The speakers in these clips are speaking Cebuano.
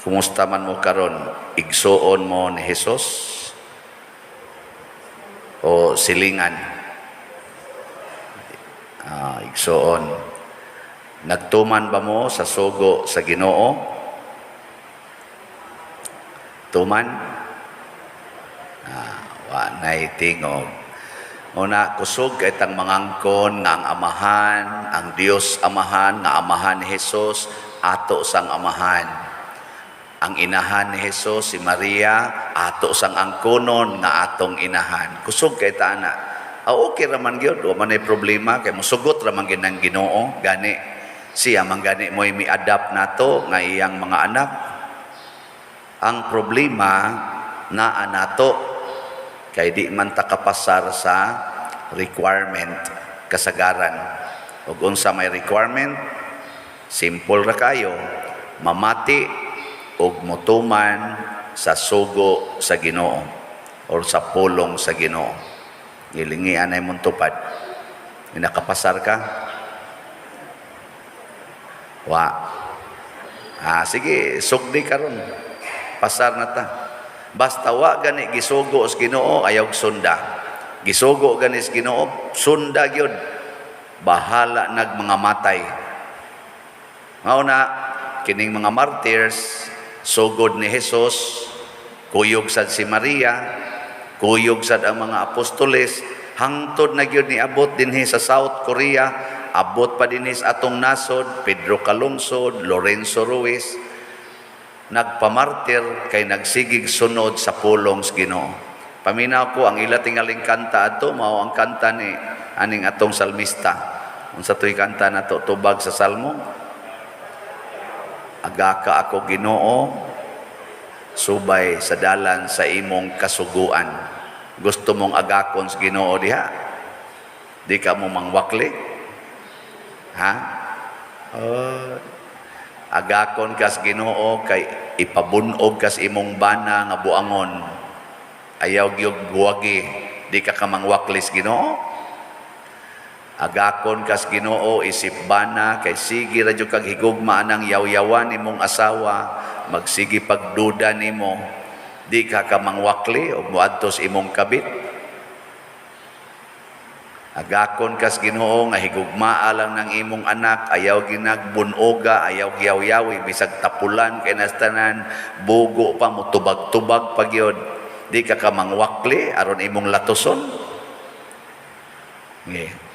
Kumusta man mo karon? Igsuon mo ni Jesus o silingan? Ah, igsuon. Nagtuman ba mo sa sugo sa Ginoo? Tuman? Ah, wa nay tingog. Una, kusog kay tang mangangkon nga ang Amahan, ang Dios Amahan, nga Amahan ni Jesus, ato sang Amahan. Ang inahan ni Jesus, si Maria, ato sang angkonon nga atong inahan. Kusog kay ta ana. Ah, okay ra man gyud, wa man ay problema kay mosugot ra man gyud ng Ginoo, gani siya man gani mo'y mi-adapt nato nga iyang mga anak. Ang problema naa nato kay di man ta kapasar sa requirement kasagaran. Ug unsa may requirement? Simple ra kayo. Mamati ug motuman sa sugo sa Ginoo or sa pulong sa Ginoo. Gilingian ay mong tupad. Nakapasar ka? Wa. Ah, sige, sugdi karon. Pasar na ta. Basta wa gani gisugo sa Ginoo, ayaw sunda. Gisugo gani sa Ginoo, sunda gyud. Bahala nag mga matay. Mao na kining mga martyrs, sugod ni Jesus, kuyog sad si Maria, kuyog sad ang mga apostoles, hangtod na gyud niabot dinhi sa South Korea, abot pa dinhi sa atong nasod, Pedro Calungsod, Lorenzo Ruiz, nagpamartir kay nagsigig sunod sa pulong sa Ginoo. Paminaw ko ang ila tingaling kanta adto mao ang kanta ni aning atong salmista. Unsa to'y kanta nato tubag sa salmo? Agaka ako, Ginoo, subay sa dalan sa imong kasuguan. Gusto mong agakon sa Ginoo diha? Di ka mo mangwakli? Ha? Oh, agakon kas Ginoo kay ipabunog kas imong bana nga buangon. Ayaw gyud buwagi, di ka kamangwakli sa Ginoo. Agakon kas Ginoo isip bana kay sige ra jud kag higugma anang yaw-yawan nimong asawa, magsige pagduda nimo, di ka kamangwakli og moadto sa imong kabit. Agakon kas Ginoo nga higugmaa lang ng imong anak, ayaw ginagbunoga, ayaw giyaw-yawi, bisag tapulan kay nastanan, bugo pa mo tubag-tubag pa gyud. Di ka kamangwakli aron imong latuson. Nge.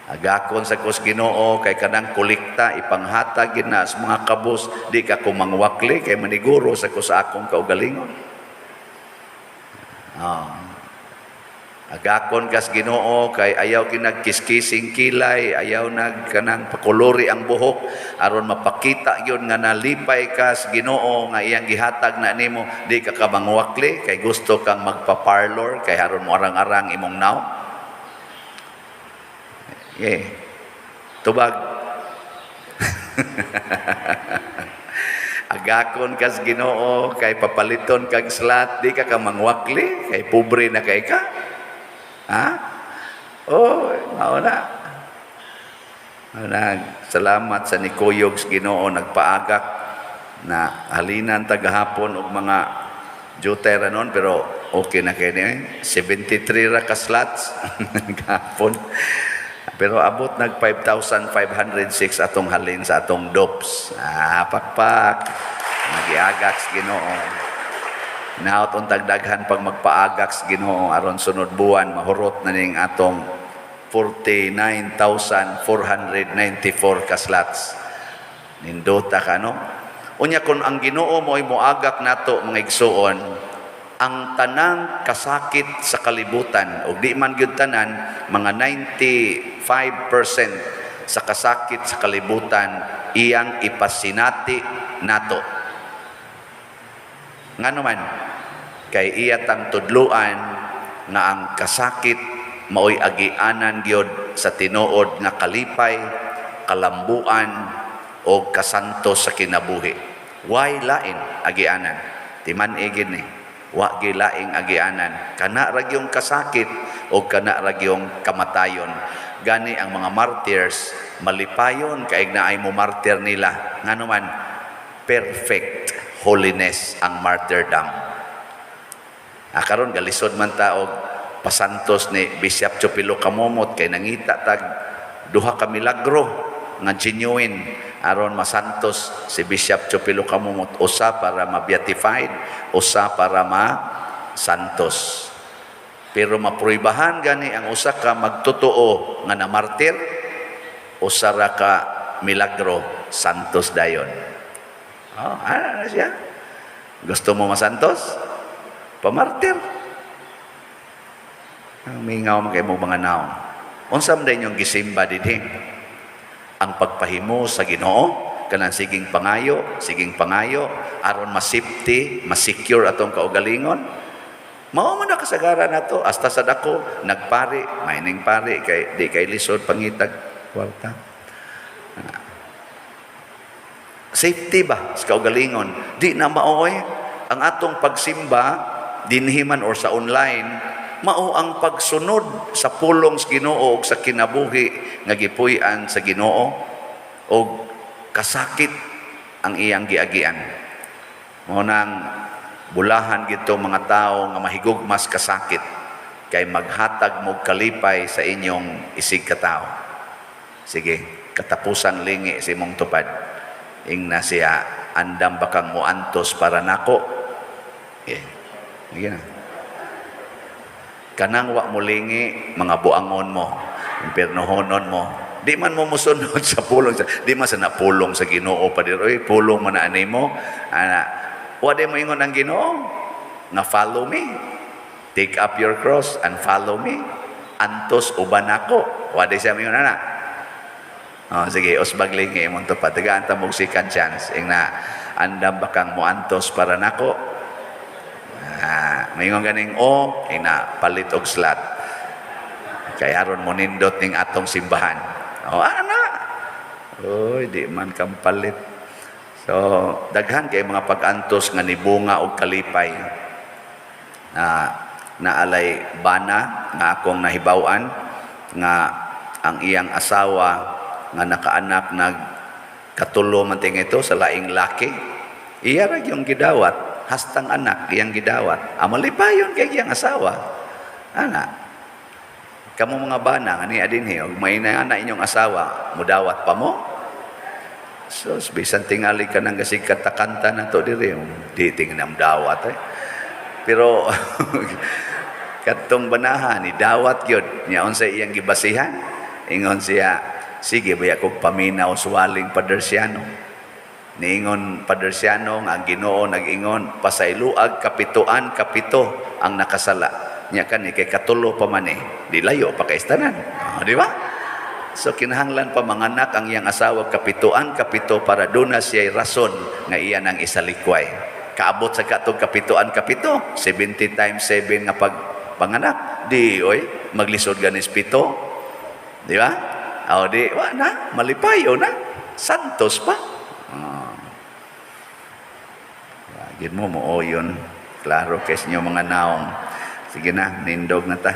Agakon sa kus Ginoo kay kanang kolekta ipanghatag gid na sa mga kabus, di ka kumangwakli kay maniguro sa kus akong kaugalingon. Ah. Agakon kas Ginoo kay ayaw ginagkiskising kilay, ayaw nag kanang pakulori ang buhok aron mapakita gyud nga nalipay ka sa Ginoo nga iyang gihatag na nimo, di ka kamangwakli kay gusto kang magpa-parlor kay aron mo arang-arang imong naw. Yeah. Tubag. Agakon kas Ginoo kay papaliton kag slat, di ka kamangwakli kay pobre na kay ka. Ha? Oh, mao na. Mao na, salamat sa nikuyog sa Ginoo nagpaagak na halinan tagahapon og mga jutay ra nun, pero okay na kay ni 73 ra ka slots gahapon. Pero abot nag 5,506 atong halin sa atong DOPS. Ah, pakpak. Nagiagak sa Ginoo. Naot untag daghan pag magpaagak sa Ginoo aron sunod buwan mahurot na ning atong 49,494 ka slots. Nindota ka, no? Unya kung ang Ginoo mo'y moagak nato, mga igsuon, ang tanang kasakit sa kalibutan og di man gyud tanan, mga 95% sa kasakit sa kalibutan iyang ipasinati nato. Ngano man? Kay iya tang tudluan nga ang kasakit maoy agianan gyud sa tinuod nga kalipay, kalambuan o kasantos sa kinabuhi. Why lain agianan? Timan igin ni. Wa gi laing agianan. Kana ra gyung kasakit o kana ra gyung kamatayon. Gani ang mga martyrs malipayon kay naay mo martyr nila. Ngano man? Perfect holiness ang martyrdom. Ah, karon galisod man ta og pasantos ni Bishop Chupilo Camomot kay nangita tag duha ka milagro nga genuine aron masantos si Bishop Chupilo Camomot, usa para ma-beatified, usa para ma-santos. Pero mapruibahan gani ang usa ka magtotoo nga namartir, usa ra ka milagro, santos dayon. Oh, ana na siya. Gusto mo masantos? Pamartir. Ang mingaw man kay mo mga naong. Unsa man inyong gisimba dinhi? Ang pagpahimo sa Ginoo, kanang siging pangayo, siging pangayo aron ma-safety, ma-secure atong kaugalingon. Mao man na kasagaran nato hasta sa dako nagpari, mining pari kay di kay lisod pangitag kwarta. Safety ba sa kaugalingon? Di na maoy ang atong pagsimba dinhi man or sa online, mao ang pagsunod sa pulong sa Ginoo ug sa kinabuhi nga gipuy-an sa Ginoo og kasakit ang iyang giagian. Mao nang bulahan gito mga tao nga mahigugmas kasakit kay maghatag mo kalipay sa inyong isig katao. Sige, katapusang lingi sa imong tupad. Ingna siya, "Andam ba kang muantos para nako?" Okay. Sige na. Kanang wa mo lingi, mga buangon mo, impiernohonon mo. Di man mo musunod sa pulong. Di man sa napulong sa Ginoo pa diri. Oy, pulong man na ani mo. Ana, wa di mo ingon ang Ginoo nga follow me. Take up your cross and follow me. Antos uban ako. Wa di siya moingon ana. Oh, sige, usbag lingi imong tupad. Tagaan ta mo second chance. Ingna, "Andam ba kang muantos para nako?" Ah, maingon ganing o, ingna, palit og slot. Kay aron mo nindot ning atong simbahan. Oh, ana. Oy, di man kang palit. So, daghan kay mga pag-antos nga nibunga og kalipay. Na naalay bana nga akong nahibaw-an nga ang iyang asawa nga nakaanak nag katulo man ting ito sa laing laki, iya ra yung gidawat, hastang anak iyang gidawat. Malipayon kay iyang asawa. Ana, kamo mga bana nga niya dinhi og may na inyong asawa, mudawat pa mo? So bisan tingali ka nang gasig katakanta na to diri, di tingnan dawat eh. Pero katong banahan ni dawat gyud niya. Unsa iyang gibasihan? Ingon siya, "Sige baya kog paminaw suwaling Padersiano. Niingon Padersiano nga ang Ginoo nag-ingon, pasayloag kapituan kapito ang nakasala. Nya kani kay katulo pa man eh, di layo pa kay tanan." Oh, di ba? So kinahanglan pa manganak ang iyang asawa kapituan kapito para duna siya rason nga iya nang isalikway. Kaabot sa katong kapituan kapito, 70 times 7 nga pag panganak, di oy maglisod ganis pito. Di ba? O di, wa na, malipayo na. Santos pa. Oh. Gid mo mo yun. Klaro kay inyo mga naong. Sige na, nindog na ta.